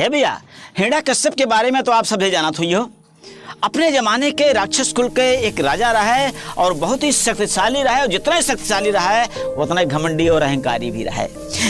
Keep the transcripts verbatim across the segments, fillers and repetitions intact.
हे भैया, हिरण्यकश्यप के बारे में तो आप सभी जानत हुई हो। अपने जमाने के राक्षस कुल के एक राजा रहा है और बहुत ही शक्तिशाली रहा है, और जितना ही शक्तिशाली रहा है, उतना ही घमंडी और अहंकारी भी रहा है।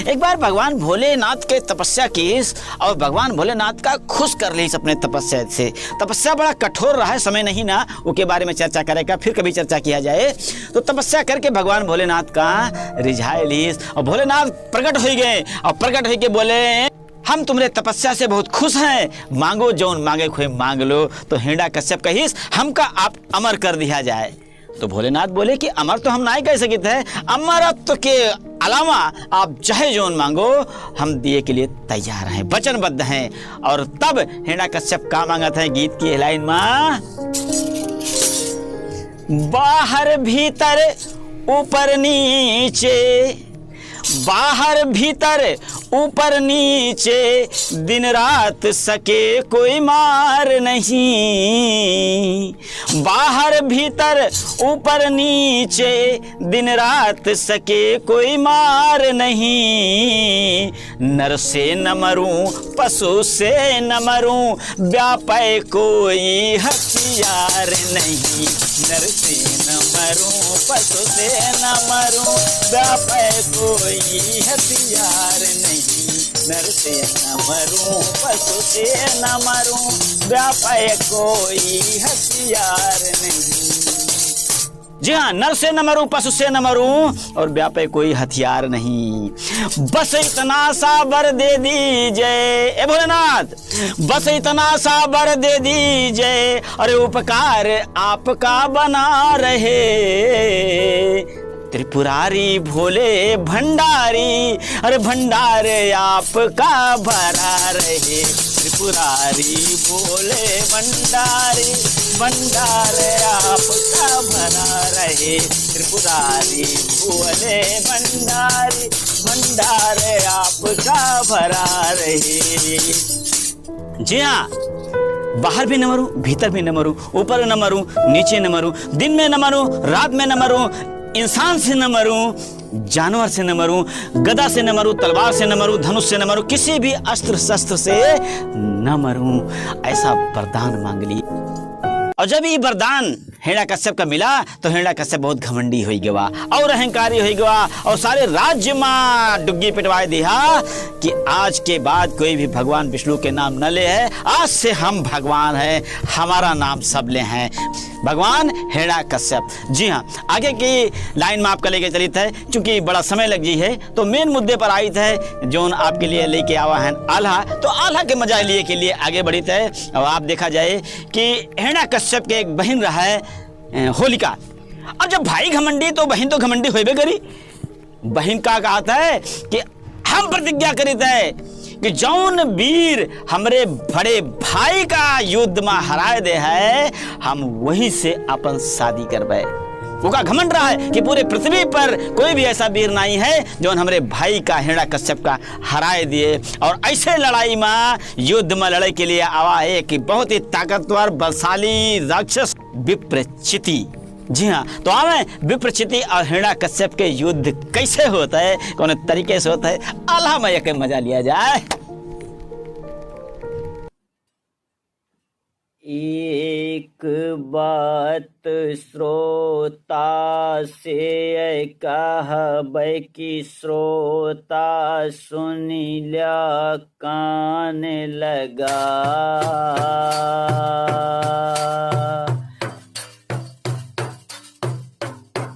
एक बार भगवान भोलेनाथ के तपस्या कीस और भगवान भोलेनाथ का खुश कर लीस अपने तपस्या से। तपस्या बड़ा कठोर रहा है, समय नहीं ना, ओके बारे में चर्चा करे का, फिर कभी चर्चा किया जाए। तो तपस्या करके भगवान भोलेनाथ का रिझाए लीस और भोलेनाथ प्रकट हो गए और प्रकट होके बोले, "हम तुमरे तपस्या से बहुत खुश हैं, मांगो, जौन मांगे खोए मांग लो।" तो हिरण्यकश्यप कहिस, "हमका आप अमर कर दिया जाए।" तो भोलेनाथ बोले कि अमर तो हम नाहीं कह सकित है, अमरत्व के अलावा आप चाहे जौन मांगो, हम दिए के लिए तैयार हैं, वचनबद्ध हैं। और तब हिरण्यकश्यप का मांगत है गीत की लाइन में, बाहर भीतर ऊपर नीचे, बाहर भीतर ऊपर नीचे, दिन रात सके कोई मार नहीं। बाहर भीतर ऊपर नीचे, दिन रात सके कोई मार नहीं। नर से न मरूं, पशु से न मरूं, व्यापै कोई हथियार नहीं। नर से न मरूं, पशु से न मरूं, व्यापै कोई हथियार नहीं। नर से न मरूं, पशु से न मरूं, व्यापै कोई हथियार नहीं। जी हाँ, नर से न मरूं, पशु से न मरूं, और व्यापै कोई हथियार नहीं। बस इतना सा वर दे दीजिए, ए भोलेनाथ, बस इतना सा वर दे दीजिए, अरे उपकार आपका बना रहे। त्रिपुरारी भोले भंडारी, अरे भंडार आपका भरा रहे। त्रिपुरारी भोले भंडारी, भंडार आपका भरा रहे। त्रिपुरारी भोले भंडारी, भंडार आपका भरा रहे। जी हाँ, बाहर भी न मरूं, भीतर भी न मरूं, ऊपर न मरूं, नीचे न मरूं, दिन में न मरूं, रात में न मरूं, इंसान से न मरूं, जानवर से न मरूं, गदा से न मरूं, तलवार से न मरूं, धनुष से न मरूं, किसी भी अस्त्र शस्त्र से न मरूं, ऐसा वरदान मांग ली। और जब ये वरदान हिरण्यकश्यप का मिला, तो हिरण्यकश्यप बहुत घमंडी होई गवा और अहंकारी होई गवा और सारे राज्य मा डुग्गी पिटवाए दिया कि आज के बाद कोई भी भगवान विष्णु के नाम न ले है, आज से हम भगवान हैं, हमारा नाम सब ले हैं। भगवान हिरण्यकश्यप। जी हाँ, आगे की लाइन में आपका लेके चलित है, चूंकि बड़ा समय लग जी है, तो मेन मुद्दे पर आइत है, जौन आपके लिए लेके आवा है आल्हा। तो आल्हा के मजा लिए के लिए आगे बढ़ित है। और आप देखा जाए कि हिरण्यकश्यप के एक बहिन रहा है, ए, होलिका। अब जब भाई घमंडी तो बहिन तो घमंडी होइबे करी। बहिन का कहत है कि हम प्रतिज्ञा करित है कि जौन वीर हमरे बड़े भाई का युद्ध में हराए दे है, हम वही से अपन शादी करबे। ओका घमंड रहा है कि पूरे पृथ्वी पर कोई भी ऐसा वीर नहीं है जौन हमरे भाई का, हिरण्यकश्यप का, हराए दिए। और ऐसे लड़ाई में, युद्ध में लड़े के लिए आवा है कि बहुत ही ताकतवर, बलशाली राक्षस विप्रचिति। जी हाँ, तो आवे विप्रचिति और हिरण्यकश्यप के युद्ध कैसे होता है, कौन तरीके से होता है, आल्हा में एक मजा लिया जाए। एक बात श्रोता से कहबै कि श्रोता सुनि ल्या कान लगा।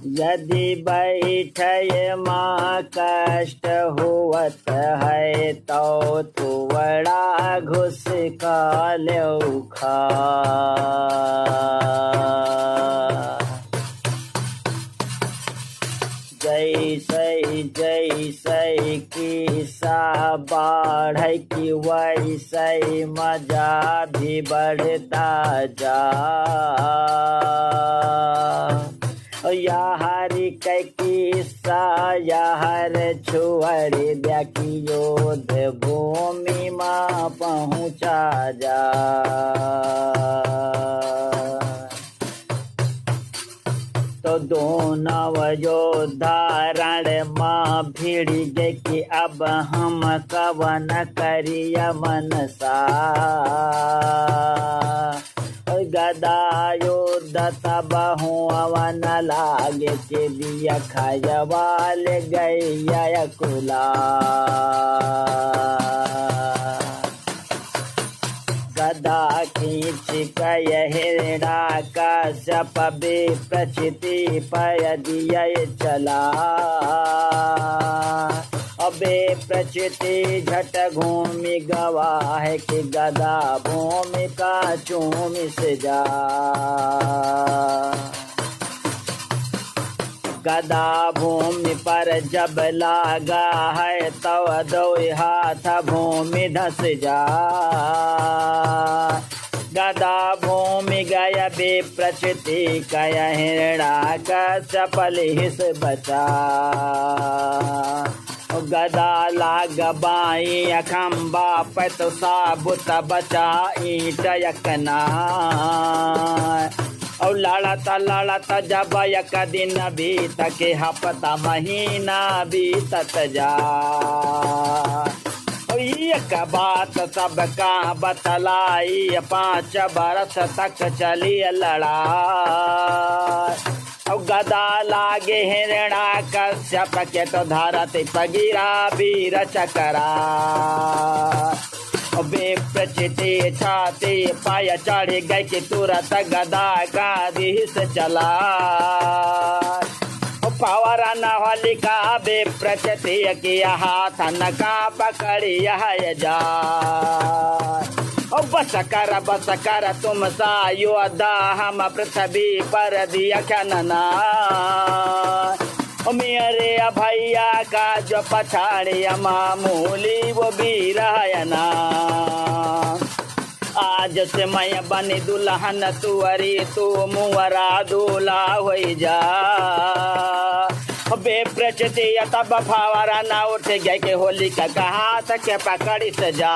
यदि बैठय मा कष्ट होवत है, तौ थोड़ा घुसका लेउ खा। जैसै जैसै किस्सा बाढ़ै कि वैसै मजा भी बढ़ता जा। याहर कै किस्सा याहर छोड़ द्या कि युद्ध भूमि मा पहुँचा जा। तो दोनों योद्धा रण मा भिड़ि गए कि अब हम कवन करिया मनसा। गदा युद्ध तब हुआ न लागे कि बिया खजवाल गैया कुला। गदा खींच कय हिरण्या कश्यप विप्र चिति पय दिया चला। अबे प्रचिति झट घूमि गवा है कि गदा भूमि का चूमिस जा। गदा भूमि पर जब लागा है, तव दोई हाथ भूमि धस जा। गदा भूमि गय विप्र चिति कय हिरण्या कश्यप लिहिस बचा। गदा लाग बाई अखम्बा पे तो साबुत बचा ईंट यकना। और लड़त लड़त जब एक दिन बीत के हफ्ता महीना बीतत जा। और एक बात सबका बतलाई, पाँच बरस तक चली लड़ाई। और गदा लागे हिरण्या कश्यप के तो धरती पर गिरा वीर चकरा। और विप्र चिति छाती पाय चढ़ गए कि तुरत गदा का दिहिस चला। और पावर न होलिका विप्र चिति किया हाथ न का पकड़ी यह जा। ओ बस कर, बस कर, तुम सा योद्धा हम पृथ्वी पर दिया खनना। ओ मेरे भैया का जो पछाड़े मामूली वो भी रहना। आज से मैं बनी दुल्हन तुअरी, तू मुअरा दूल्हा होई जा। विप्र चिति तब फावरा न उठ गए कि होलिका का हाथ के पकड़िस जा।